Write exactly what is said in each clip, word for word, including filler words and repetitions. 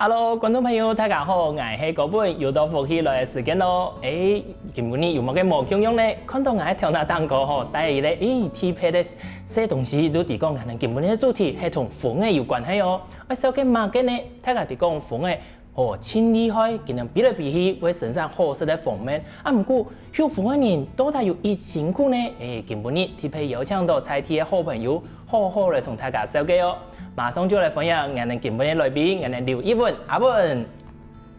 Hello，觀眾朋友，大家好，𠊎係高本，又到福氣來个時間咯。誒，今晡日有麼个無共樣呢？看到𠊎个頭那頂高吼，戴一個誒特別个細東西，就知講𠊎等今晡日个主題係同風仔有關係哦。愛紹介麼个呢？大家知講風仔哦，盡厲害，佢等飛來飛去，會生產好食个蜂蜜。啊，毋過畜蜂个人到底有幾辛苦呢？誒，今晡日特別邀請到在地个好朋友，好好來同大家紹介哦。馬上就來歡迎𠊎等今晡日个來賓，𠊎等劉一文阿文。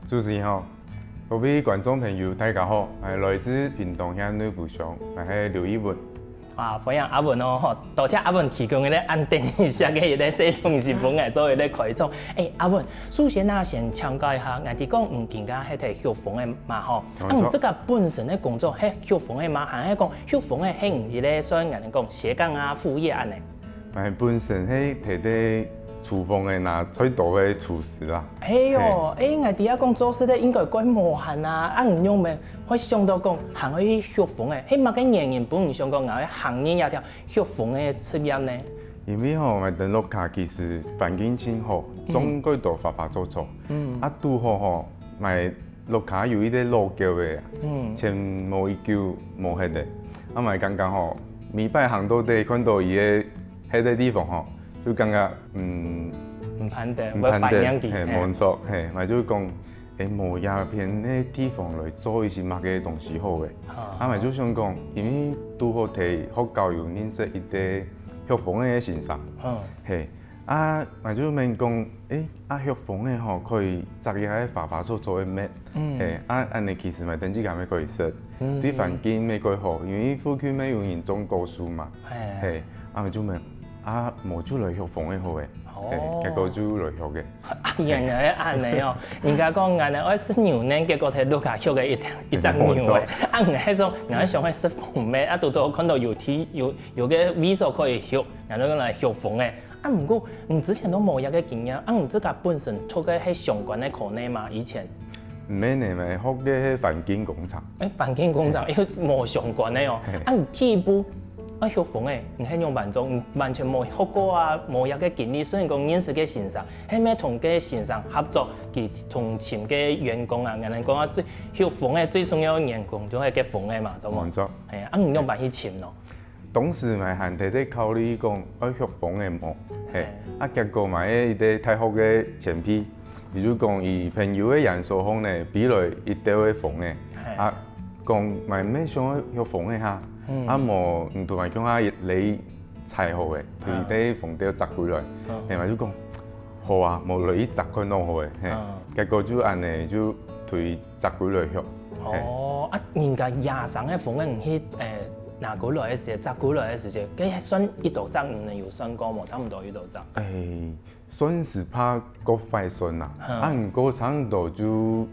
主持人好，各位觀眾朋友，大家好，𠊎來自屏東縣內埔鄉，𠊎係劉一文。啊，歡迎阿文哦，吼，多謝阿文提供一個恁等一下个一個細東西，分𠊎做一個開場。誒，阿文，首先啊，先請教一下，𠊎知講你今下係在畜蜂个嘛吼，啊，你自家本身个工作係畜蜂个嘛，還係講畜蜂个係你一個算𠊎等講斜槓啊、副業恁呢？ 𠊎本身係在廚房个拿菜刀个廚師啦。係哦，誒，𠊎知啊講做事个應該蓋無閒啊，啊，你仰會想到講還愛去畜蜂个？係麼个原因分你想講𠊎愛行入這條畜蜂个職業呢？因為吼，𠊎等屋下其實環境盡好，種蓋多花花草草。嗯，啊，堵好吼，𠊎 屋下有一隻老狗仔，前無幾久無忒仔。啊，𠊎感覺吼，每擺行到底看到佢个忒个地方吼，就感覺嗯，毋盼得，毋盼得，會懷念佢。嘿，無錯，嘿，𠊎就講，誒，無這片个地方來做一些麼个東西好誒。啊，𠊎就想講，因為堵好在學校有認識一個畜蜂个先生，嘿， 啊，𠊎就問講，誒，啊畜蜂仔吼，可以摘一下花花草草个蜜，嘿，啊恁仔其實嘛，等自家乜可以食，對環境乜蓋好，因為附近乜有人種果樹嘛，嘿，啊𠊎就問，啊無就來畜蜂仔好誒，嘿，結果就來畜个。啊，原來係恁仔哦！人家講恁仔愛食牛奶，結果在屋下畜个一一隻牛仔。啊，𠊎係講，𠊎想愛食蜂蜜，啊，堵堵看到有地有有個位所可以畜，𠊎就來畜蜂仔。 啊，毋過你之前都無這個經驗，啊，你自家本身讀个係相關个科呢嘛？以前？毋係呢，𠊎學个係環境工程。誒，環境工程又無相關个哦。啊，你第一步愛畜蜂仔，你係仰般做？你完全無學過啊，無這個經歷。雖然講認識个先生，係毋係同該先生合作，佢同尋个員工啊，𠊎等講啊，最畜蜂仔最重要个員工就係該蜂仔嘛，著無？無錯。係啊，啊，你仰般去尋咯？ 當時𠊎還在在考慮講愛畜蜂仔無，嘿，啊結果嘛，一個大學个前輩，佢就講佢朋友个園所項呢，飛來一兜个蜂仔，啊講𠊎乜想愛畜蜂仔哈，啊無你同𠊎共下來採好誒，對該蜂竇摘歸來，嘿，𠊎就講好啊，無來一摘看咯好誒，嘿，結果就恁仔就對 摘歸來畜。哦，啊，人家野生个蜂仔你去誒拿歸來个時節，摘歸來个時節，該算幾多隻？你有算過無？差毋多幾多隻？誒，算係怕過壞算啦，啊，毋過差毋多就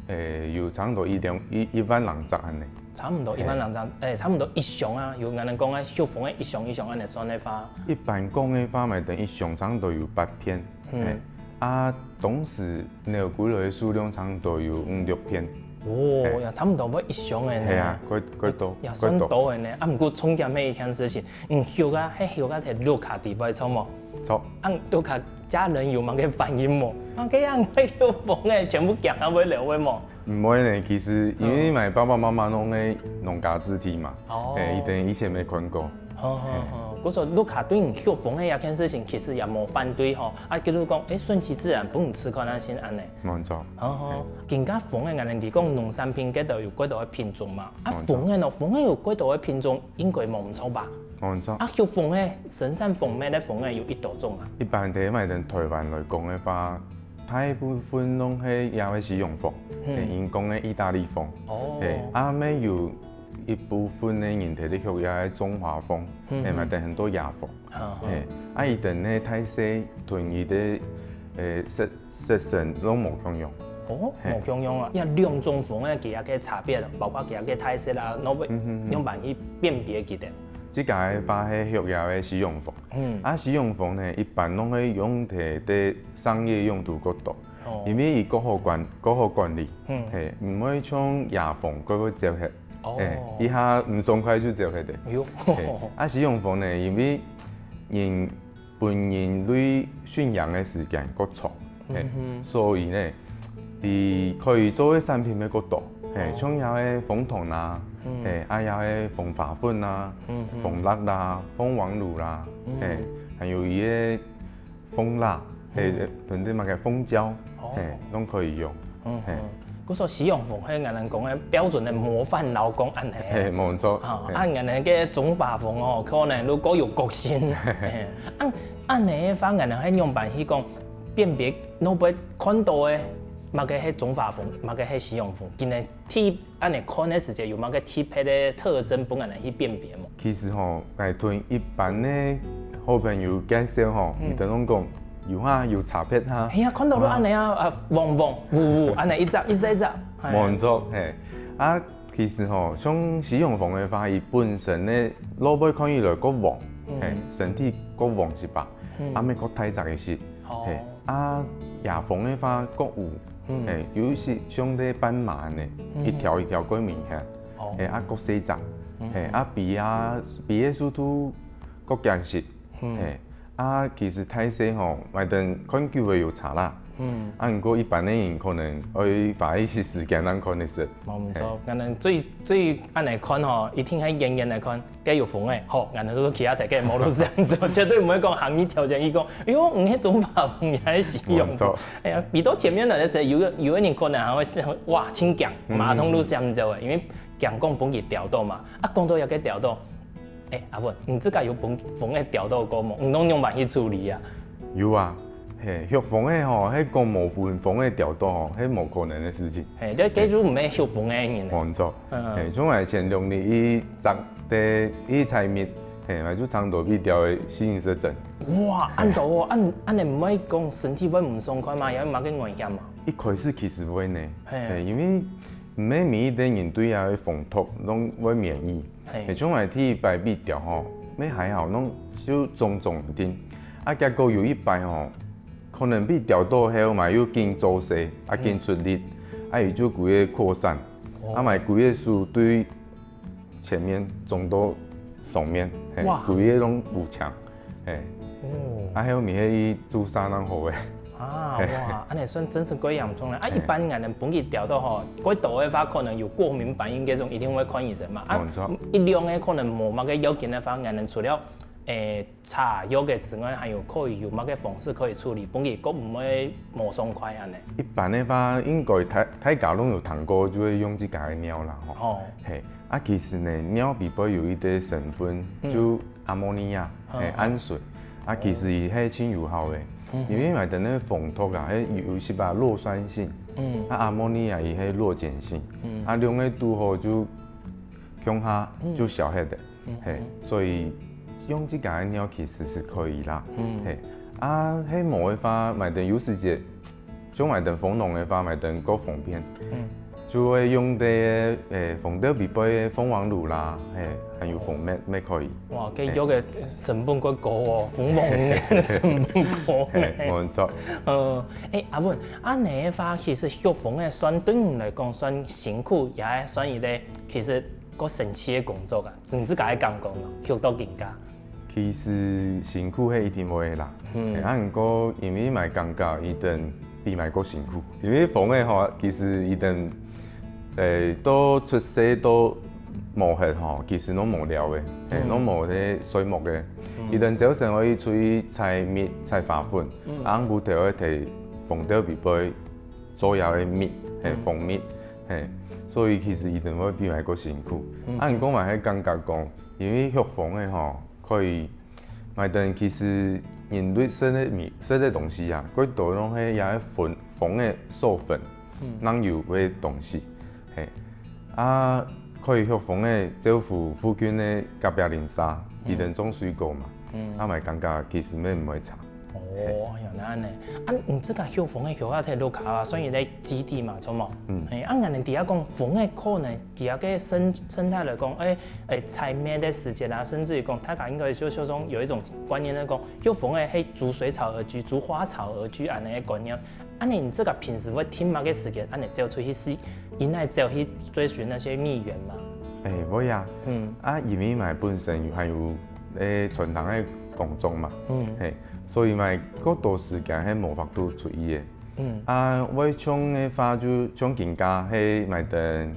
誒有差毋多一兩一一萬零隻恁仔。差毋多一萬零隻，誒，差毋多一箱啊，有人講啊，畜蜂个一箱一箱恁仔算个話。一般講个話，嘛等一箱差毋多有八片，嘿，啊，當時 扭歸來个數量差毋多有五六片。哦，也差毋多愛一箱个呢。係啊，蓋蓋多，也算多个呢。啊，毋過重點係一件事情，嗯，畜啊，係畜啊，在屋下底背著無？著。啊，屋下家人有麼个反應無？啊，該樣會畜蜂仔，全部驚啊，會流个無？毋會呢，其實因為𠊎爸爸媽媽攏係農家子弟嘛，哦，誒，一定以前乜看過。 好好好，故所屋下對你畜蜂仔這件事情其實也無反對吼，啊，就是講，誒，順其自然，分你試看啊，先恁仔。無錯。好好，今下蜂仔，𠊎等知講農產品該兜有幾多个品種嘛，啊，蜂仔呢，蜂仔有幾多个品種，應該無毋著吧？無毋著。啊，畜蜂仔，生產蜂蜜个蜂仔有幾多種啊？一般在𠊎等台灣來講个話，大部分攏係也係西洋蜂，人講个義大利蜂，哦，誒，啊，乜有 一部分个人在這畜這个中華蜂，嗯，誒，嘛等很多野蜂，嘿，啊，佢等个大細同佢个，誒，色色身攏無共樣。哦，嘿，無共樣啊！這兩種蜂个佢个差別，包括佢个大細啦，攏會仰般去辨別佢等？這个个話係畜這个西洋蜂，嗯，啊，西洋蜂呢，一般攏會用在在商業用途較多，哦，因為佢較好管較好管理，嗯，嘿，毋會像野蜂蓋會走忒。 哦，誒，一下毋爽快就走忒个。哎喲，誒，啊，西洋蜂呢，因為人分人類馴養个時間較長，嘿，所以呢，佢可以做个產品乜較多，嘿，像這个蜂糖啊，嘿，啊這个蜂花粉啊，蜂蠟啦，蜂王乳啦，嘿，還有佢个蜂蠟，嘿，等等麼个蜂膠，嘿，攏可以用，嘿。故所喜用蜂係𠊎等講个標準个模範勞工恁呢。嘿，無錯。啊，恁呢个中華蜂哦，可能如果有個性，嘿，恁恁呢个話，𠊎等係仰般去講辨別，若會看到个，麼个係中華蜂，麼个係喜用蜂，今日 第一恁呢看个時節，有麼个特別个特徵分𠊎等去辨別無？其實吼，𠊎同一般个好朋友介紹吼，佢等攏講有哈，有差別哈。係啊，看到都恁呢啊，啊，黃黃、烏烏，恁呢一隻一隻一隻。無錯，嘿。啊，其實吼，像喜用蜂个話，佢本身个外背看起來較黃，嘿，身體較黃係吧？啊，乜較大隻个係，嘿。 啊，野蜂个話較烏，嘿，有一息像个斑馬恁呢，一條一條較明顯，嘿，啊較細隻，嘿，啊飛啊飛个速度較緊實，嘿，啊其實大細吼，𠊎等看久个有差啦，啊毋過一般个人可能愛花一息時間正看得識。無毋著，𠊎等最最恁呢看吼，一定係遠遠來看。 該有蜂仔，好，𠊎等就去該个，無就恁樣做，絕對毋會講行入頭前去講，哎喲，你該種花蜂也係喜用蜂。哎呀，比到前面來个時候，有个有个人可能還會想，哇，真驚，馬上就閃走个，因為驚講分佢叮著嘛。啊，講到這个叮著，哎，阿文，你自家有分蜂仔叮著過無？你攏仰般去處理啊？有啊，嘿，畜蜂仔吼，係講無分蜂仔叮著吼，係無可能个事情。嘿，這該就毋係畜蜂仔个人。無錯，嘿，像𠊎前兩日一隻 个一採蜜，嘿，𠊎就差毋多被叮著个四五十針。哇，恁多哦，恁恁呢毋會講身體會毋爽快嘛，也會麼个危險嘛？一開始其實會呢，嘿，因為毋係每一個人對這个蜂毒攏會免疫，嘿，像𠊎第一擺被叮吼，乜還好，攏就腫腫定，啊結果有一擺吼，可能被叮著後嘛又緊做事，啊緊出力，啊佢就規個擴散，啊嘛規個手對 前面腫到上面，嘿，規個攏烏青，嘿，啊後面係注射正好个。啊哇，恁呢算真係蓋嚴重了。啊一般𠊎等分佢叮著吼，蓋多个話可能有過敏反應該種，一定會看醫生嘛。啊一兩個可能無麼个要緊个話，𠊎等除了 誒，擦藥仔之外，還有可以有麼个方式可以處理，分佢較毋會無爽快恁呢？一般个話，應該大大家攏有聽過，就會用自家个尿啦，吼。哦。嘿，啊其實呢，尿裡背有一個成分，就阿莫尼亞，嘿，暗酸。啊其實佢係盡有效个，因為𠊎等个蜂毒啊，係有一息仔弱酸性，嗯，啊阿莫尼亞佢係弱鹼性，嗯，啊兩個堵好就共下就消忒个。 嘿，所以用自家个尿其實係可以啦。嘿，啊係無个話，𠊎等有時節，像𠊎等蜂農个話，𠊎等較方便，就會用个誒蜂竇裡背个蜂王乳啦，嘿，還有蜂蜜乜可以。哇，該藥个成本蓋高哦，蜂王乳个成本高呢。嘿，無錯。呃，誒，阿文，恁呢个話，其實畜蜂个算對你來講算辛苦，也算一個其實 較神奇个工作啊，你自家个感覺嘛，畜到今下。其實辛苦係一定會啦，嗯，啊毋過因為𠊎感覺佢等比𠊎較辛苦，因為蜂仔吼，其實佢等，誒，到出世到無忒吼，其實攏無尞个，誒，攏無咧睡目个，佢等朝晨愛出去採蜜、採花粉，暗晡頭愛提蜂竇裡背做這个蜜，係蜂蜜。 嘿，所以其實佢等會比𠊎較辛苦。啊毋過𠊎係感覺講，因為畜蜂仔吼，可以，𠊎等其實人類食个物、食个東西啊，蓋多攏係這个蜂、蜂仔授粉，正有个東西。嘿，啊可以畜蜂仔照顧附近个隔壁鄰舍，佢等種水果嘛，啊𠊎感覺其實乜毋會差。 哦，原來恁呢。啊，你自家畜蜂个畜下忒多卡啊，算一個基地嘛，著無？嗯。誒，啊，𠊎等知影講蜂仔可能佢个生生態來講，誒誒，採蜜个時節啊，甚至於講，大家應該就就講有一種觀念來講，畜蜂仔係逐水草而居、逐花草而居恁呢个觀念。恁呢，你自家平時會定麼个時間，恁呢走出去試，恁呢走去追尋那些蜜源嘛？誒，會啊。嗯。啊，因為𠊎本身有還有誒傳統个工作嘛，嗯，嘿，所以𠊎較多時間係無法度出去个。嗯。啊，會種个花就像今下係買等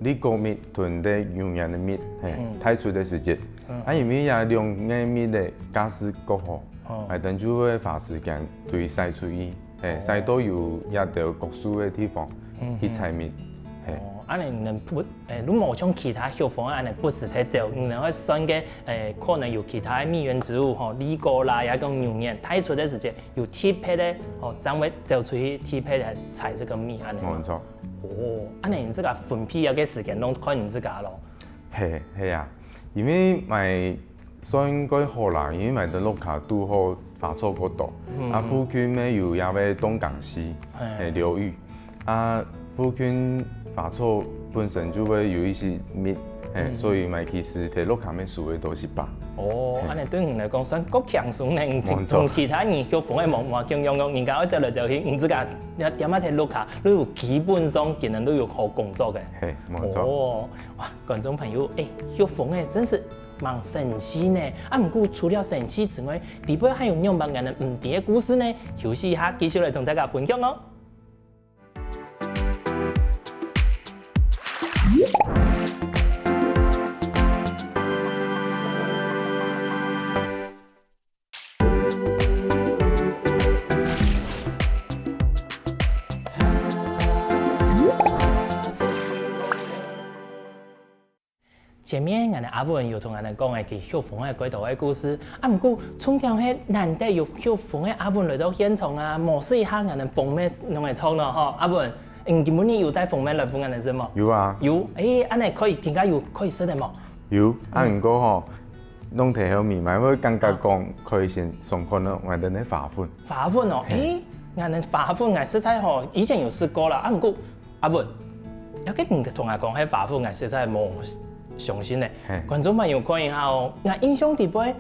綠果蜜同个牛眼个蜜，嘿，嗯。帶出个時節。嗯。啊，因為這兩个蜜个價數較好，哦。買等就會花時間對曬出去，嘿，哦。曬到有這兜較熟个地方，嗯，去採蜜，嗯。嘿。哦，恁樣你能不，誒，你無像其他畜蜂恁樣不時去走，你能會選个，誒，可能有其他个蜜源植物吼，綠果啦，也講牛眼，帶出个時節， 有特別个，哦，正會走出去特別來採這個蜜，恁樣嘛。無錯。哦，恁樣你這個分配啊，个時間攏看你自家咯。係，係啊，因為買算較好啦，因為買等屋下堵好花草較多，嗯。啊，附近乜有這个東港溪，嘿。嘿，流域， 啊，附近花草本身就會有一些蜜，嘿，嗯。所以買其實在屋下乜收个都係吧。哦，嘿。恁樣對你來講算較輕鬆呢，你無錯。同其他人畜蜂个無，無共樣哦，人家愛走來走去，你自家點，點啊在屋下，你有基本上今日都有好工作个。嘿，無錯。哦，哇，觀眾朋友，誒，畜蜂誒，真係蠻神奇呢。啊，毋過除了神奇之外，裡背還有仰般个人毋知个故事呢？休息一下，繼續來同大家分享哦。 前面𠊎等阿文有同𠊎等講个佢畜蜂个蓋多个故事，啊，毋過重點係難得有畜蜂个阿文來到現場啊，無試一下𠊎等蜂蜜仰會著呢吼，阿文，你今晡日有帶蜂蜜來分𠊎等食無？有啊。有，誒，恁樣可以，今下有可以食个無？有，啊，嗯。毋過吼，弄忒後面嘛，會感覺講可以先嚐看咯，𠊎等个花粉。花粉哦，嘿。誒，𠊎等花粉𠊎實在吼，以前有食過啦，啊，毋過 阿文，這个你同𠊎講係花粉，𠊎實在無相信呢。嘿。觀眾朋友看一下哦，𠊎印象裡背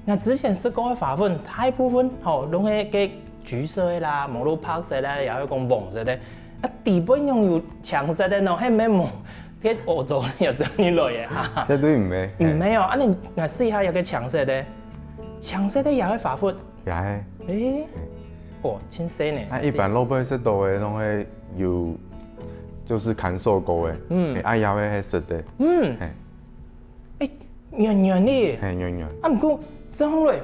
，𠊎之前食過个花粉，大部分吼，攏係个橘色个啦，無就白色啦，也有講黃色个。啊，裡背仰有青色个呢？係毋係無？該歐洲有走入來个哈？絕對毋係。毋係哦，啊，你𠊎試一下這个青色个，青色个也係花粉。 也係。誒，哦，真細呢。啊，一般落尾食到个，攏會有，就是乾燥過个，嗯。誒，啊，也會係食个。嗯。嘿。誒，軟軟个。嘿，軟軟。啊，毋過食落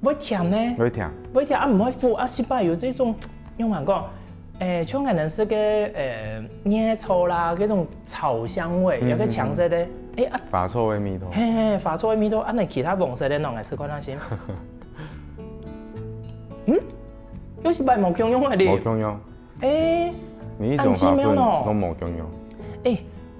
會甜呢？會甜。會甜，啊，毋會苦，啊，食飽有這種，仰般講，誒，像𠊎等食个，誒，艾草啦，該種草香味，嗯，有个青色个，嗯，嗯。誒，啊，花草个味道。嘿，嘿，花草个味道，啊，你其他黃色个，拿來食看下先。 嗯？又係擺無共樣个哩。無共樣。誒，每一種花粉，恁奇妙哦。攏無共樣。誒，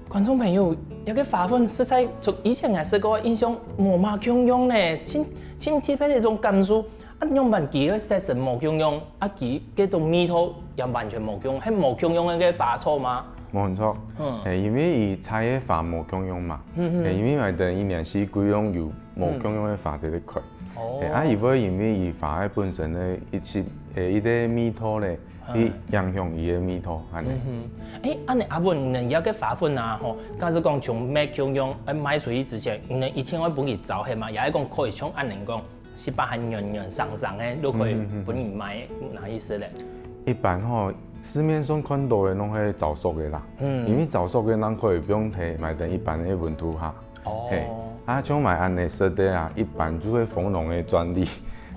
觀眾朋友，這个花粉實在同以前𠊎食過个印象無麼共樣呢，真，真特別个一種感受。啊，仰般佢个色澤無共樣，啊，佢該種味道也完全無共樣，係無共樣个花草嗎？無錯。嗯。誒，因為佢採个花無共樣嘛。嗯，嗯。誒，因為𠊎等一年四季攏有無共樣个花在該開。嗯。 哦。嘿，啊，佢會因為佢花个本身个一息，誒，一个味道咧，嗯。去影響佢个味道，恁呢。嗯哼。誒，恁呢阿文，你這个花粉啊，吼，假使講從賣共樣，誒，賣出去之前，你一定愛分佢燥忒嘛，也係講可以像恁呢講，食飽還軟軟生生个，都可以分佢賣，嗯，嗯，嗯。哪意思咧？一般吼，市面上看到个攏係燥熟个啦，嗯。因為燥熟个人可以毋用忒，賣等一般个溫度下。 哦。嘿，啊，像買恁呢食个啊，一般就係蜂農个專利。哦。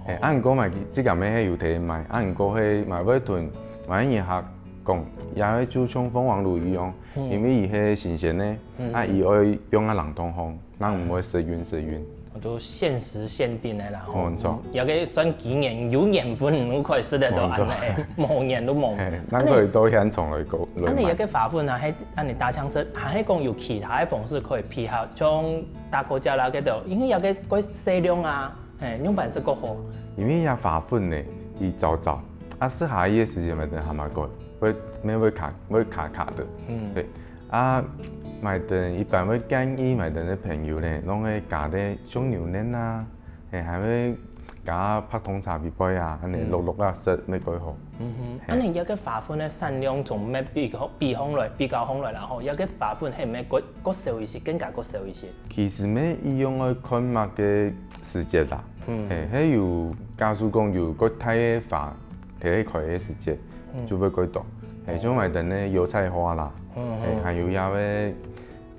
嘿，啊，毋過買這个乜係有得賣，啊，毋過係買會囤，買人客講，也係就像蜂王乳一樣，嗯。因為佢係新鮮个，嗯。啊，佢愛放啊冷凍方，正毋會食勻食勻。哦，就限時限定个啦，吼。無錯。嗯，這个算幾年，有年份就開始个都恁呢，無錯。無年都無。嘿，恁可以到現場來講，來買。恁呢這个花粉啊，係恁呢打槍食，還係講有其他个方式可以配合，像 打果汁啦，該兜，因為這个較細量啊，嘿，仰般食較好？因為這花粉呢，佢燥燥，啊，食下去个時節嘛，等下嘛會，會，乜會卡，會卡卡个。嗯。對，啊，買等一般會建議買等个朋友呢，攏會加點像牛奶啊，嘿，還會加白糖茶微微啊，恁呢，嗯。摝摝啊食，乜較好。嗯哼，嘿。恁呢這个花粉个產量從乜比較，比方來，比較方來啦吼，這个花粉係毋係較，較少一息，更加較少一息？ 其實乜一樣愛看麼个時節啦。嗯。嘿，係有，假使講有較大个花，提起開个時節，就會蓋多。係，像𠊎等个油菜花啦，係，還有這个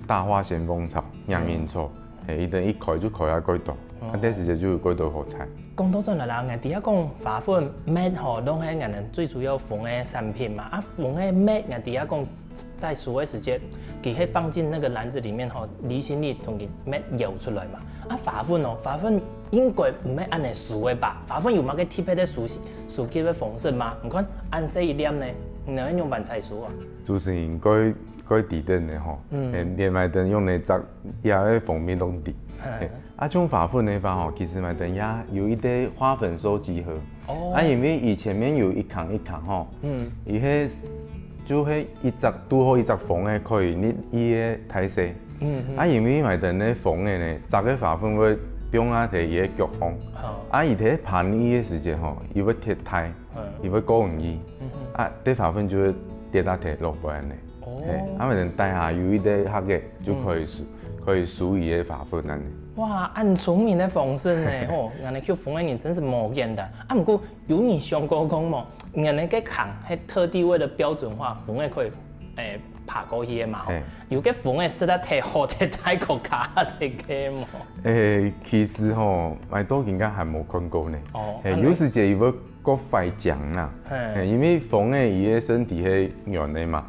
大花咸豐草、仰形草，係，佢等一開就開啊蓋多，啊，該時節就有蓋多好採。講到轉來啦，𠊎知影講花粉、蜜吼，攏係𠊎等最主要蜂个產品嘛。啊，蜂个蜜，𠊎知影講在收个時節，佢係放進那個籃子裡面吼，離心力同佢蜜搖出來嘛。啊，花粉哦，花粉應該毋係恁樣收个吧？花粉有麼个特別个收集、收集个方式嗎？你看，恁細一粒呢，你能用板採收啊？主持人該該知得呢吼，嗯，連𠊎等用來摘這个蜂蜜攏知。啊，種花粉个話吼，其實𠊎等也有一個花粉收集盒。哦，啊，因為佢前面有一囥一囥吼，嗯，佢係就係一隻拄好一隻蜂仔可以入佢个大細。嗯，啊，因為𠊎等个蜂仔呢，摘个花粉會放啊在佢个腳項，啊，佢在盤佢个時節吼，佢會忒大，佢會過容易，啊，這花粉就會跌啊忒落去恁樣。哦，係，啊，𠊎等底下有一個盒仔就可以收，可以收佢个花粉恁樣。哇，恁聰明个方式呢，吼，𠊎等畜蜂个人真是無簡單。啊，毋過有你想過講無？𠊎等个囥係特地為了標準化，蜂仔可以，誒，爬過去个嘛，吼。有个蜂仔實在忒好，忒大個，卡忒个無？誒，其實吼，𠊎到今个還無看過呢。哦，係，有時節佢會過壞講啦。係，因為蜂仔佢个身體係圓个嘛，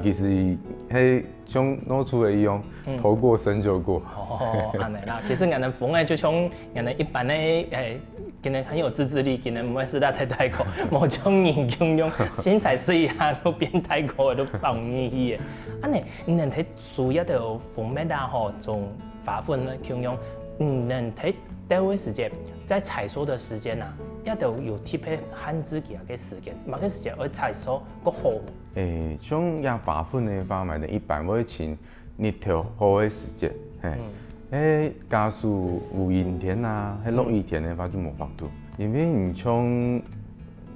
其實係像老鼠个一樣，頭過身就過。哦，恁樣啦。其實𠊎等蜂仔就像𠊎等一般个，誒， 可能很有自制力，可能毋會食到忒大個，無像人共樣，身材試一下都變大個，都放你去个。恁樣，你等在收這兜蜂蜜啊，吼，種花粉呢共樣，你等在兜个時間，在採收个時間啊，這兜有特別限制佢个時間，麼个時間愛採收較好？誒，像這花粉个話，𠊎等一般會尋 日頭好个時節，係。該假使有陰天啊，係落雨天个話就無法度，因為你像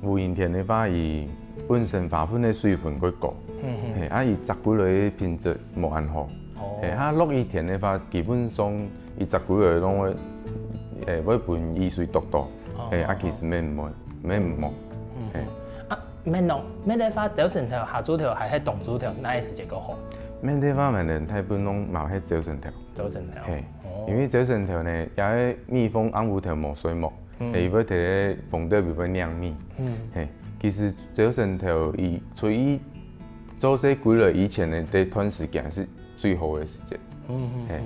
有陰天个話，佢本身花粉个水分較高，係，啊，佢摘過來个品質無恁好，係，啊，落雨天个話，基本上佢摘過來攏會，誒，會分雨水涿到，係，啊，其實乜毋會，乜毋好，係。啊，蜜哦，蜜个話，朝晨頭、下晝頭還係當晝頭，哪个時節較好？ 蜜个話，𠊎等大部分攏嘛係朝晨頭。朝晨頭。係，因為朝晨頭呢，這个蜜蜂暗晡頭無睡目，係，佢會在蜂竇裡背拈蜜。係，其實朝晨頭佢出去做事歸來以前个這段時間係最好个時節。係。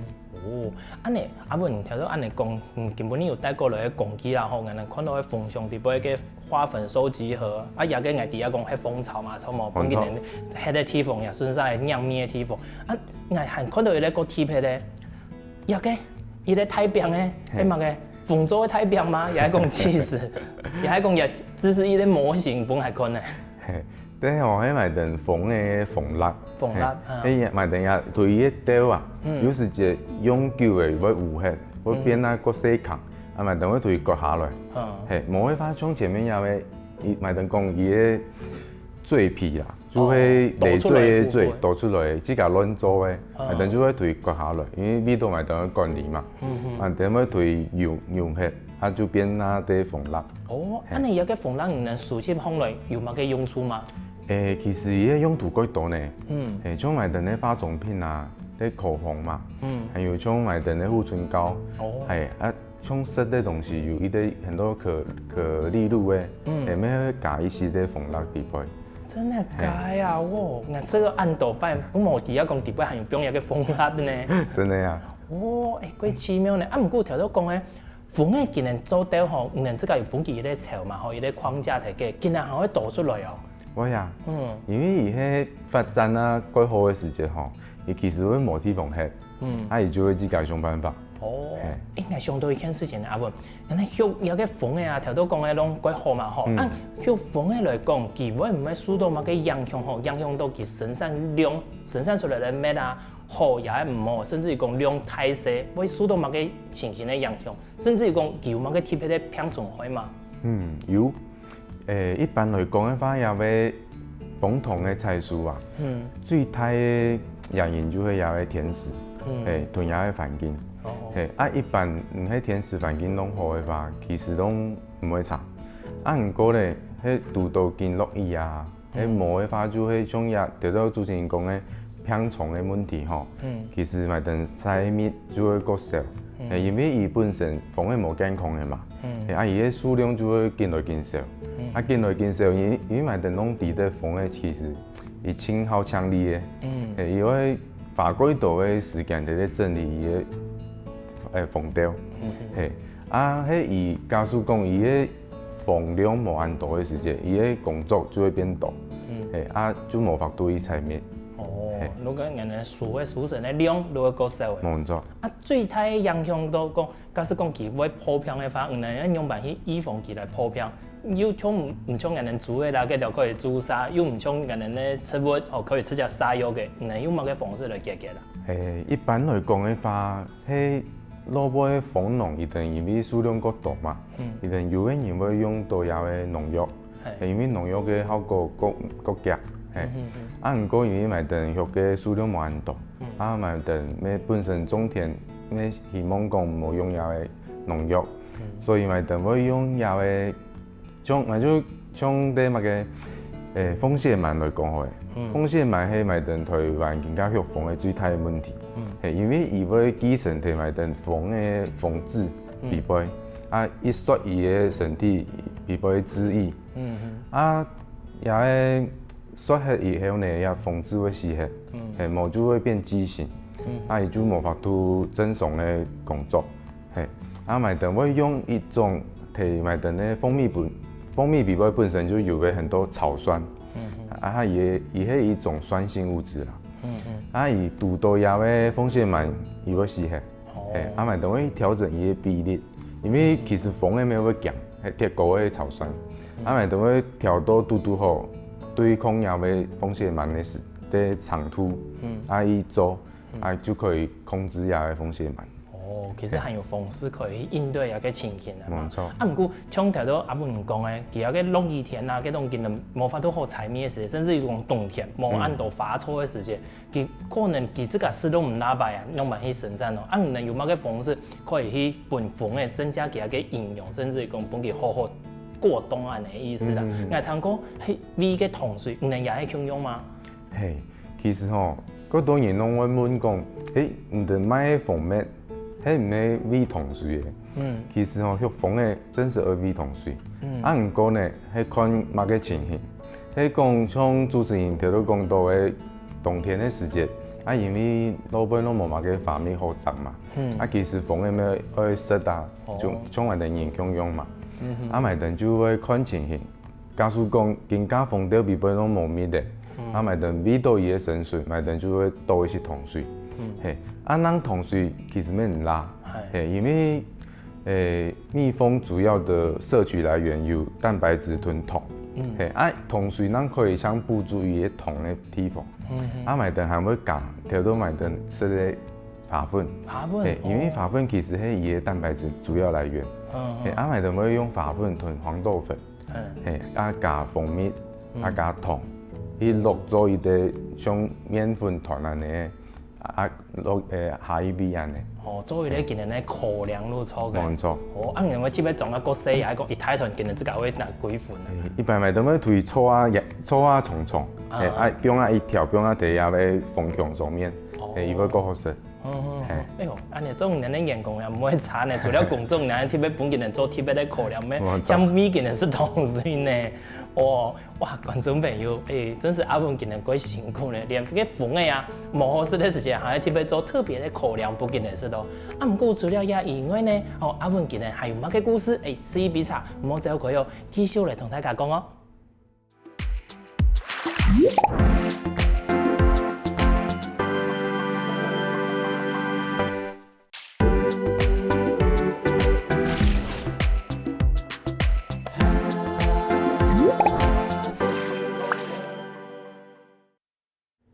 哦，恁樣，阿文頭先恁樣講，嗯，今晡日有帶過來个工具啦，吼，𠊎等看到个蜂箱裡背个花粉收集盒，啊，這个𠊎知影講係蜂巢嘛，著無？蜂巢。本身歇个地方也算係拈蜜个地方。啊，𠊎還看到一個較特別个，這个，一個大餅个，係麼个？蜂巢个大餅嗎？也係講cheese，也係講也只是一個模型，分𠊎看个。係，這吼係𠊎等蜂个蜂蠟。蜂蠟，係，啊。係，𠊎等也對佢个竇啊，有時節用久了會烏黑，會變啊較細囥，啊，𠊎等會對佢割下來。係，無个話像前面這个 佢，𠊎等講佢个嘴皮啦，就係累贅个嘴，倒出來，自家亂做个，𠊎等就會對佢割下來，因為味道𠊎等會管理嘛，𠊎等會對佢溶溶忒，佢就變那兜蜂蠟。哦，恁樣這个蜂蠟你等收集起來有麼个用處嗎？誒，其實佢个用途較多呢，誒，像𠊎等个化妝品啊，个口紅嘛，還有像𠊎等个護唇膏，誒，啊， 像食个東西有一個很多可可麗露个，嗯，下面會加一些个蜂蠟裡背。真个假个啊？哦，𠊎食个恁多擺，都無知影講裡背還有放一個蜂蠟个呢。真个啊。哦，誒，蓋奇妙呢。啊，毋過頭先講个，蜂仔佢等做到吼，你等自家有分佢一個巢嘛，吼，一個框架忒个，佢等還會倒出來哦。會啊，嗯，因為佢係發展啊，蓋好个時節吼，佢其實會無地方歇，嗯，啊，佢就會自家想辦法。 哦，誒，𠊎想到一件事情呢，阿文，恁樣畜這個蜂仔啊，頭先講个攏蓋好嘛吼，啊，畜蜂仔來講，佢會毋會受到麼个影響吼？影響到佢生產量、生產出來个蜜啊，好也係毋好，甚至於講量大細，會受到麼个情形个影響，甚至於講佢有麼个特別个病蟲害嘛？嗯，有。 誒，一般來講个話，這个蜂糖个採收啊，最大个原因就係這个天時，誒，同這个環境。誒，啊，一般毋係天時環境攏好个話，其實攏毋會差。啊，毋過咧，係堵到緊落雨啊，該無个話就係像這頭拄先講个病蟲个問題吼，其實𠊎等在蜜就會較少，因為佢本身風係無健康个嘛，啊佢个數量就會緊來緊少，啊緊來緊少，因為𠊎等攏知得風个其實佢盡好清理个，佢會花較多个時間在這整理佢个，呃，蜂竇，係，啊該佢假使講佢个 風量無恁多个時節，佢个工作就會變多，係，啊就無法度去採蜜。哦，係。如果𠊎等收个收成个量就會較少个。無錯。啊最大个影響到講，假使講佢會破病个話，𠊎等愛仰般去預防佢來破病？又像毋像𠊎等豬个啦，該條可以注射，又毋像𠊎等个植物吼可以直接撒藥个，𠊎等用麼个方式來解決啦？係，一般來講个話， 係落尾个蜂農佢等因為數量較多嘛，佢等有个人會用到這个農藥，係因為農藥个效果較較強，係。啊毋過因為𠊎等畜个數量無恁多，啊𠊎等乜本身種田乜希望講無用這个農藥，所以𠊎等會用這个 像，𠊎就像對麼个，欸，蜂血蠻來講好了。蜂血蠻係𠊎等臺灣今下畜蜂个最大个問題。係，因為佢會寄生在𠊎等蜂个蜂子裡背，啊，佢說佢个身體裡背个汁液。啊，這个說忒以後呢，這蜂子會死忒，係，無就會變畸形，啊，佢就無法度正常个工作。 係，啊，𠊎等會用一種在𠊎等个蜂蜜本，蜂蜜裡背本身就有个很多草酸，啊，佢个，佢係一種酸性物質啦。啊，佢堵到這个蜂血蠻，佢會死忒。係，啊，𠊎等會調整佢个比例，因為其實蜂个乜會驚，係忒高个草酸。啊，𠊎等會調到堵堵好，對抗這个蜂血蠻个時，个長度，啊，去做，啊，就可以控制這个蜂血蠻。 哦，其實還有方式可以去應對這个情形个嘛。無錯。啊，毋過像頭先阿文講个，佢這个落雨天啊，該種根本無法度好採蜜个時節，甚至於講冬天無恁多花草个時節，佢可能佢自家食都毋罅擺啊，仰般去生產哦。啊，你等有麼个方式可以去分蜂仔增加佢个營養，甚至於講分佢好好過冬恁呢个意思啦。𠊎聽過，係，餵个糖水，你等也係共樣嗎？ 係，其實吼，較多人攏會問講，欸，你等賣个蜂蜜，係毋係餵糖水个？其實吼，畜蜂仔真實愛餵糖水。啊，毋過呢，係看麼个情形。係講像主持人頭先講到个冬天个時節，啊，因為外背攏無麼个花蜜好摘嘛，啊，其實蜂仔乜愛食啊，就像𠊎等人共樣嘛。啊，𠊎等就會看情形， 假使講今下蜂竇裡背攏無蜜个，啊，𠊎等餵到佢个身水，𠊎等就會倒一息糖水。係，啊，該糖水其實乜毋罅，係，因為，欸，蜜蜂主要个攝取來源有蛋白質同糖，係，啊，糖水正可以像補足佢个糖个地方，啊，𠊎等還會加，調到𠊎等食个花粉，花粉，係，因為花粉其實係佢个蛋白質主要來源，係，啊，𠊎等會用花粉同黃豆粉。 係，啊加蜂蜜，啊加糖，去落做一個像麵粉團恁呢，啊落欸下一味恁呢。哦，做一個今日个口糧就著个。無錯。哦，啊你會特別裝啊較細，也係講一大團今日自家會拿幾份啊？一般買都會推錯啊，錯啊重重，係，啊放啊一條，放啊底下个蜂箱上面，係，佢會較好食。 嗯，嗯，嗯。哎喲，恁呢做你个員工也毋會差呢，除了工作，你還特別分佢等做特別个口糧咩？無錯。像你今日食東西呢，哦，哇，觀眾朋友，哎，真係阿文今日過辛苦呢，連該蜂仔啊，無好食个時節，還愛特別做特別个口糧分佢等食哦。啊毋過除了這以外呢，哦，阿文今日還有麼个故事？哎，食一杯茶，毋好走開哦，繼續來同大家講哦。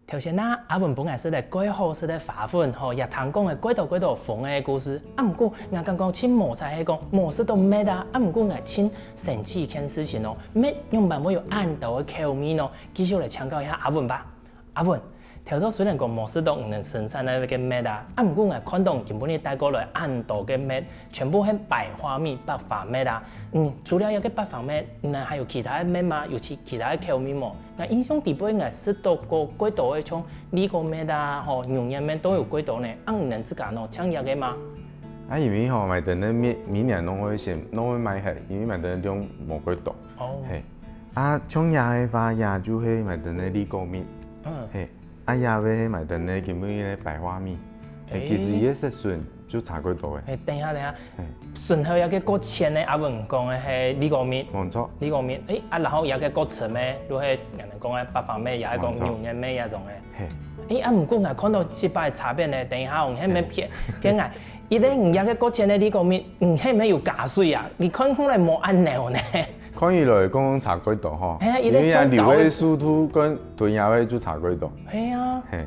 頭先啊，阿文分𠊎食了蓋好食个花粉，吼，也聽講了蓋多蓋多蜂仔个故事。啊毋過，𠊎感覺盡無彩係講，無食到蜜啊，啊毋過𠊎盡生趣一件事情哦，蜜仰般會有恁多个口味呢？繼續來請教一下阿文吧。阿文，頭先雖然講無食著你等生產个該个蜜啊，啊毋過𠊎看著你今晡日帶過來恁多个蜜，全部係白花蜜、白花蜜啊。嗯，除了這个白花蜜，你等還有其他个蜜嗎？有其其他个口味無？𠊎印象底背𠊎食著過蓋多个像綠果蜜啊、吼牛眼蜜都有蓋多呢。啊你等自家呢，像這个嗎？啊因為吼，𠊎等个蜜每年攏會先攏會賣忒，因為𠊎等个量無蓋多。哦，嘿，啊像這个話，這就係𠊎等个綠果蜜。嗯，嘿。 啊這位係𠊎等个今晡日个白花蜜。嘿，其實佢个色素就差蓋多个。嘿，等一下，等一下，嘿，順後這个較淺个，阿文講个係綠果蜜。無錯。綠果蜜，誒，啊然後這个較深个，就係人講个白花蜜，也係講牛眼蜜這種个。嘿，誒，啊毋過𠊎看著這擺差別呢，等一下𠊎係毋係騙騙𠊎？因為你這个較淺个綠果蜜，你係毋係有加水啊？你看起來無恁濃呢。 看起來講差蓋多吼，嘿啊，佢个因為啊流个速度跟同樣个就差蓋多。嘿啊，嘿，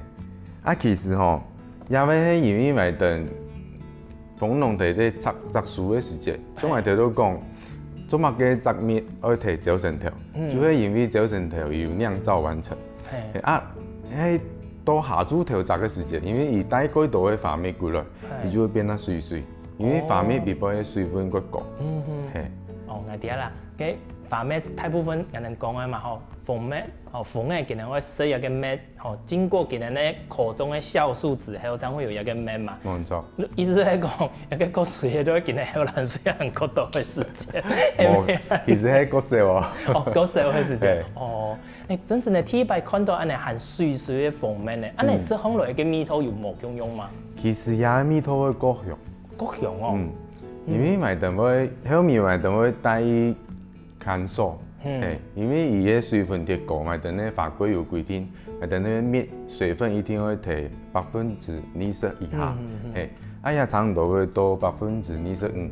啊其實吼，這位係因為𠊎等蜂農在在摘摘樹个時節，像𠊎頭先講，做麼个摘蜜愛提朝晨頭，嗯，就係因為朝晨頭有釀造完成。嘿，啊，係到下晝頭摘个時節，因為佢帶蓋多个花蜜過來，嘿，佢就會變到水水。 因為花蜜比般个水分較高。嗯哼，嘿，哦，𠊎知啦，該花蜜大部分𠊎等講个嘛吼，蜂蜜，吼，蜂仔佢等會食這个蜜，吼，經過佢等个口中个酵素之後，正會有這个蜜嘛。無錯。意思係講，這个較水个都係佢等後來水很過多个時間。無，其實係較少哦。哦，較少个時間。哦，誒，真係呢，第一擺看著恁仔還水水个蜂蜜呢，恁仔食起來个味道有無共樣嗎？其實這个味道會較香。 較香哦。嗯，因為𠊎等會，後面𠊎等會帶去看守，嘿，因為佢个水分忒高，𠊎等个法規有規定，𠊎等个蜜水分一定會在百分之二十以下，嘿，啊也差毋多會到百分之二十五，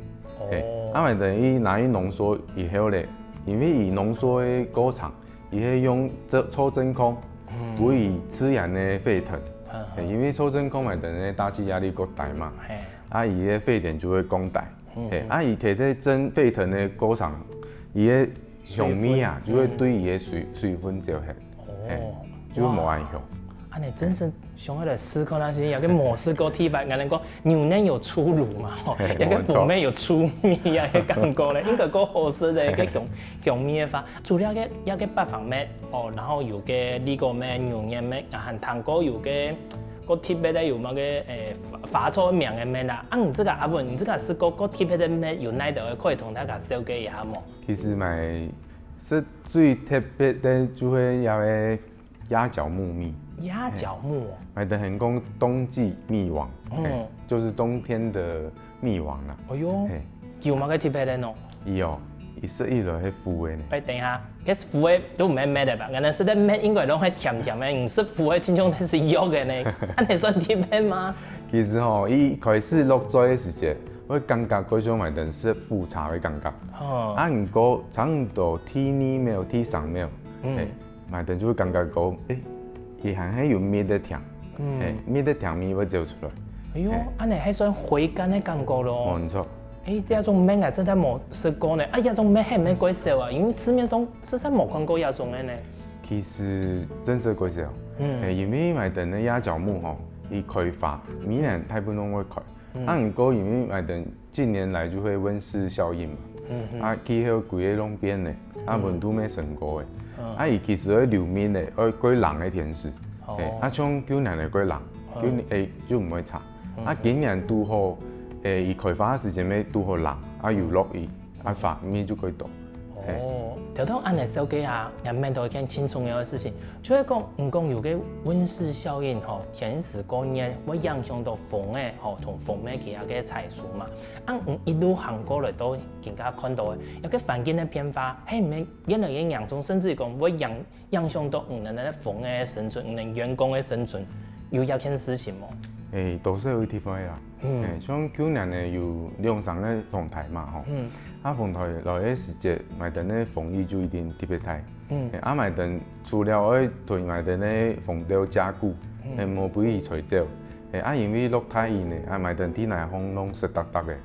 嘿，啊𠊎等佢拿去濃縮以後咧，因為佢濃縮个過程，佢係用這抽真空，不如自然个沸騰，嘿，因為抽真空𠊎等个大氣壓力較大嘛。 啊佢个沸點就會降低。嘿，啊佢在在蒸沸騰个過程，佢个香味啊，就會對佢个水水分走忒，嘿，就無恁香。恁仔真係想愛來試看啊，係有个無試過地方，𠊎等講牛奶有出爐嘛，吼，有个蜂蜜有出味啊，个感覺咧，應該較好食个，个香香味个話。除了个，有个八方蜜，哦，然後有个綠果蜜、牛奶蜜，啊還聽過有个 較特別个有麼个，誒，發發出名个蜜啦？啊，你這个阿文，你這个係較較特別个蜜，有哪兜个可以同大家紹介一下無？其實嘛，係最特別个就係這个鴨腳木蜜。鴨腳木哦。買得很講冬季蜜王，嗯，就是冬天的 蜜王啦。哎喲，有麼个特別个喏？佢哦，佢食起來係苦个呢。哎，等一下，該苦个都毋係蜜个吧？𠊎等食个蜜應該攏係甜甜个，你食苦个親像係藥个呢，恁仔算特別嗎？其實吼，佢一開始落嘴个時節，會感覺較像𠊎等食苦茶个感覺。吼，啊，毋過差毋多第二秒、第三秒，嗯， 買等就會感覺講，誒，佢還係有蜜个甜，嗯，嘿，蜜个甜味會走出來。哎喲，嘿，恁仔還算回甘个感覺咯。無錯。誒，這種蜜𠊎實在無食過呢。啊，這種蜜係毋係較少啊？因為市面上實在無看過這種个呢。其實真係較少，嗯，嘿，因為買等个鴨腳木吼，佢開花，每年大部分都會開。 啊，毋過因為𠊎等近年來就會溫室效應嘛，啊，氣候規个攏變咧，啊，溫度乜升高咧，啊，佢其實會流蜜咧，愛較冷个天時，嘿，啊，像舊年會較冷，舊年，誒，就毋會差，啊，今年堵好，誒，佢開花个時節乜堵好冷，啊，有落雨， 啊，花蜜就較多。哦，頭頭恁仔紹介啊，𠊎愐到一件盡重要个事情，就係講，毋講有个溫室效應吼，天時較熱會影響到蜂仔吼，同蜂蜜佢个採收嘛。啊，你一路行過來到今下看到个，這个環境个變化，係毋係越來越嚴重，甚至講會影 影響到你等个蜂仔个生存，你等員工个生存，有這件事情無？誒，多少有體會啦。誒，像舊年呢有兩三个風颱嘛吼，啊，風颱來个時節，買等个蜂蜜就一定特別大。誒，啊，買等除了愛同買等个蜂竇加固，誒，無分佢吹走。誒，啊，因為落大雨呢，啊，買等地泥項攏濕答答个。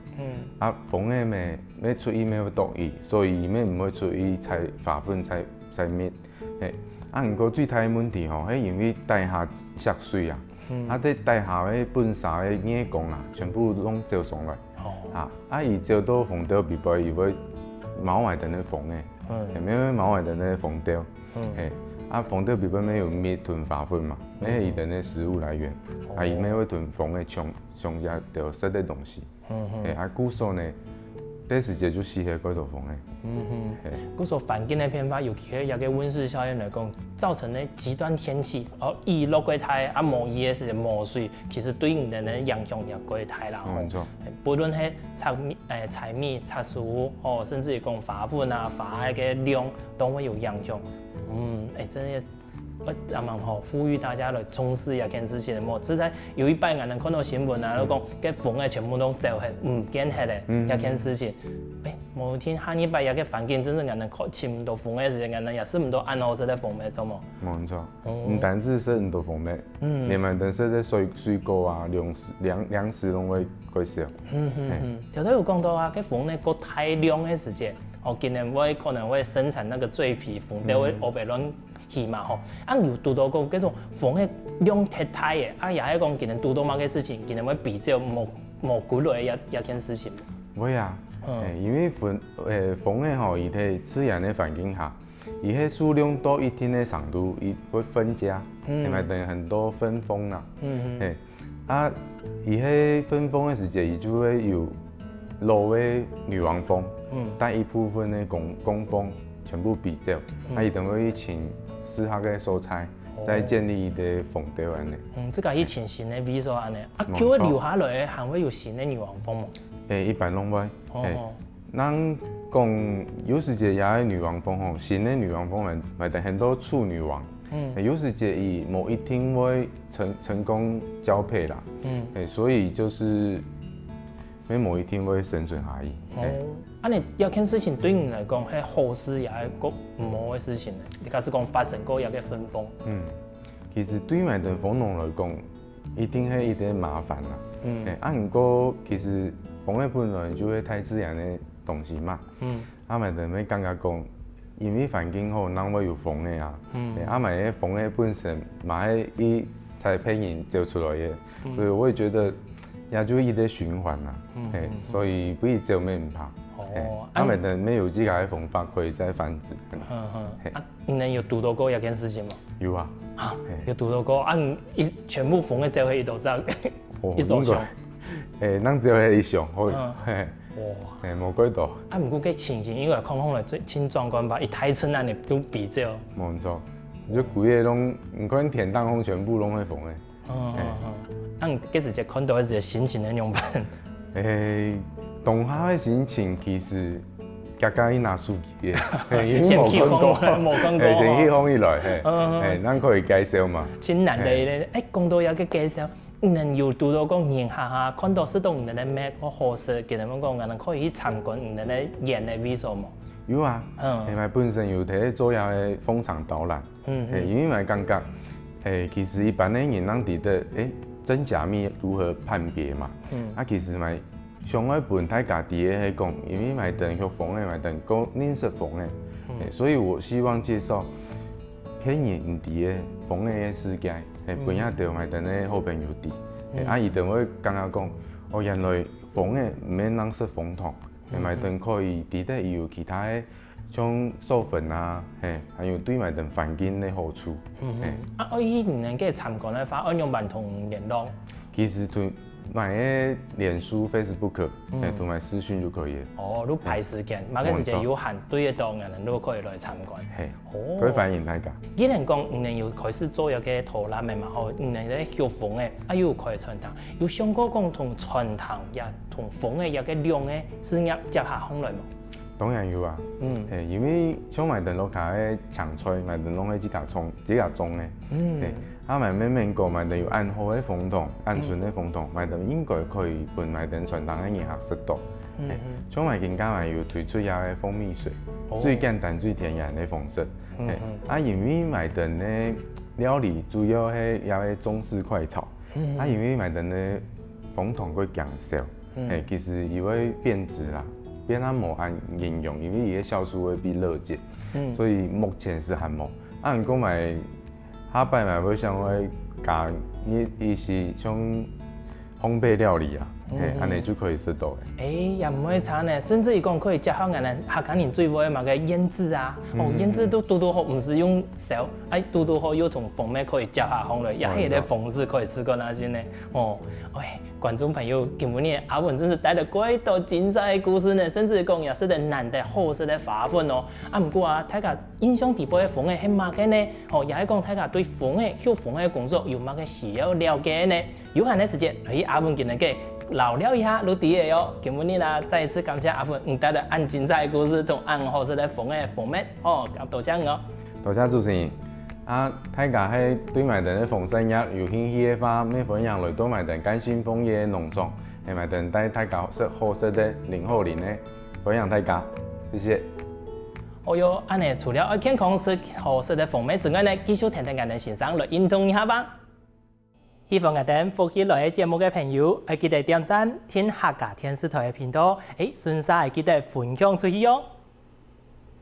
啊，蜂仔乜乜出去乜會啄佢，所以佢乜毋會出去採花粉、採採蜜。 嘿，啊，毋過最大个問題吼，係因為底下積水啊，嗯。啊，在底下个本身个月光啊，全部攏照上來。哦。啊，啊，佢照到紅豆皮皮，佢會冒𠊎等个風个，嗯。係，會冒𠊎等个紅豆。嗯。係，啊，紅豆皮皮乜有蜜同花粉嘛，嗯。乜係佢等个食物來源，哦。啊，佢乜會同風个衝，衝這兜食个東西。 嗯哼。係，啊，故所呢，該時節就死忒蓋多蜂仔。嗯哼。係。故所環境个變化，尤其係這个溫室效應來講，造成个極端天氣，哦，雨落過大，啊，無雨个時節無水，其實對人个影響也過大啦，吼。無錯。係，不論係柴米，誒，柴米、柴樹，哦，甚至於講花粉啊、花个量，都會有影響。嗯，誒，真个 呃，咱們吼，呼籲大家來重視這件事情，無，實在有一擺，𠊎等看到新聞啊，就講，該蜂仔全部都走忒，毋見忒咧，嗯。這件事情。誒，無定下一擺，這个環境真正𠊎等看尋毋到蜂仔个時間，𠊎等也食毋到恁好食个蜂蜜，著無？無錯，哦。毋單止食毋到蜂蜜，嗯。連𠊎等食个水，水果啊，糧食，糧，糧食攏會減少。嗯，嗯，係。嗯。頭先有講到啊，該蜂仔過大量个時節，哦，竟然會，可能會生產那個醉皮，蜂仔會，嗯。烏白亂 去嘛吼。啊，有堵到過該種蜂仔量忒大个，啊，也係講今年堵到麼个事情，今年會比較無，無歸類个這，這件事情。會啊，嗯。誒，因為蜂，誒，蜂仔吼，佢在自然个環境下，佢个數量到一定个程度，佢會分家，嗯。係嘛，等於很多分蜂啦。嗯，嗯。誒， 啊，佢係分蜂个時節，佢就會有老个女王蜂，嗯。帶一部分个工，工蜂全部飛走，嗯。啊，佢等會去尋適合个所在，哦。再建立佢个蜂竇恁呢。嗯，這个去尋新个位所恁呢。啊，無錯。就會留下來个，還會有新个女王蜂無？誒，一般攏會，哦，誒。哦。 人講有時節這个女王蜂吼，新个女王蜂嘛，嘛等很多處女王。嗯。誒，有時節佢無一定會成，成功交配啦。嗯。誒，所以就是，也無一定會生存下去。哦。誒。啊，你這件事情對你來講，係好事也係個毋好个事情呢？你假使講發生過這个分蜂。嗯，其實對𠊎等蜂農來講， 一定係一个麻煩啦。嗯。誒，啊，毋過其實蜂仔本來就係大自然个東西嘛。嗯。啊，𠊎等乜感覺講，因為環境好，正會有蜂仔啊。嗯。誒，啊，𠊎个蜂仔本身嘛係佢在別人走出來个，嗯。所以我也覺得，也就一个循環啦。嗯，誒，嗯，嗯。所以分佢走乜毋怕。哦，誒，啊，啊，𠊎等乜有自家个方法可以再繁殖。嗯，嗯。誒。啊， 你等有堵到過這件事情無？有啊。啊，嘿。有堵到過啊？你一，全部蜂仔走忒一多隻，哦，一座箱。應該，誒，正走忒一箱，好，嗯。嘿，哇。嘿，無幾多。啊，毋過該情形應該看起來真壯觀吧？一大陣恁呢都飛走。無錯，就規个攏，你看天頂項全部攏係蜂仔。 嗯，嘿。嗯，嗯。啊，你該時節看到个時節心情係仰般？誒，當下个心情其實，遽遽去拿手機个，嘿，因為無看過。先去看過，無看過，嘿，先去看起來，嘿，嗯，嗯。嘿，正可以介紹嘛。真難得咧。嘿。誒，講到這个介紹，你等有堵到講人客啊，看到食到你等个蜜，好食，佢等問講，𠊎等可以去參觀你等个園个位所無？有啊，嗯。嘿，𠊎本身有在做這个蜂場導覽。 嗯，嘿，嗯。因為𠊎感覺，誒，其實一般个人正知得，誒，真假蜜如何判別嘛。嗯。啊，其實嘛，想愛分大家知个係講，因為𠊎等畜蜂个，𠊎等較認識蜂个，嗯。嘿，所以我希望介紹別人毋知个蜂个世界，嘿，嗯。分這兜𠊎等个好朋友知。嘿，嗯。啊，佢等會感覺講，哦，原來蜂个毋免單食蜂糖，嘿，嗯，嗯。𠊎等可以知得有其他个 像授粉啊，嘿，還有對𠊎等環境个好處，嗯哼。嘿。啊，愛去你等該參觀个話，愛仰般同你聯絡？其實同𠊎个臉書、Facebook，嗯。嘿，同𠊎私訊就可以了。哦，就排時間，嘿。麼个時間有閒，對得到，𠊎等就可以來參觀。嘿，哦。各位歡迎大家。既然講你等有開始做這个導覽个嘛，吼，你等个畜蜂个，啊，又有開餐廳，有想過講同餐廳也同蜂个這个兩个事業接下來無？ 當然有啊。嗯。嘿，因為像𠊎等屋下个青菜，𠊎等攏係自家種，自家種个。嗯。嘿，啊，𠊎等明明講，𠊎等有恁好个蜂糖，恁純个蜂糖，嗯。𠊎等應該可以分𠊎等餐廳个人客食到。嗯，嘿，嗯。像𠊎今下𠊎有推出這个蜂蜜水，哦。最簡單、最天然个方式。嗯，嘿，嗯。啊，因為𠊎等个料理主要係這个中式快炒，嗯，嗯。啊，因為𠊎等个蜂糖會減少， 嗯。嘿，其實佢會變質啦，變到無恁營養，因為佢个酵素會被裂解，嗯。所以目前是還無。啊，毋過嘛，下擺嘛會想愛加入一些像烘焙料理啊，嘿，恁呢就可以食到个。誒，也毋會差呢，甚至於講可以結合𠊎等客家人最會个麼个醃製啊，哦，醃製都堵堵好，毋使用燒，哎，堵堵好又同蜂蜜可以結合起來，也係一個方式可以試看下先呢。哦，哎，觀眾朋友，今晡日阿文真係帶了幾多精彩个故事呢，甚至講也食得難得好食个花粉哦。啊，毋過啊，大家印象底背个蜂仔係麼个呢？吼，也係講大家對蜂仔、畜蜂仔个工作有麼个需要了解呢？有閒个時節，來去阿文佢等个尞尞一下，就知个哦。今晡日啊，再一次感謝阿文，你帶來恁精彩个故事，同恁好食个蜂仔、蜂蜜，吼，多謝你哦。多謝主持人。啊，大家係對𠊎等个蜂產業有興趣个話，乜歡迎來到𠊎等建新蜂業農場，係𠊎等帶大家食好食个零好零个，歡迎大家，謝謝。哦喲，恁呢除了愛健康食好食个蜂蜜之外呢，繼續跈等𠊎等先生來運動一下吧。喜歡𠊎等福氣來了節目个朋友，愛記得點讚、訂客家電視台个頻道，誒，順續愛記得分享出去哦。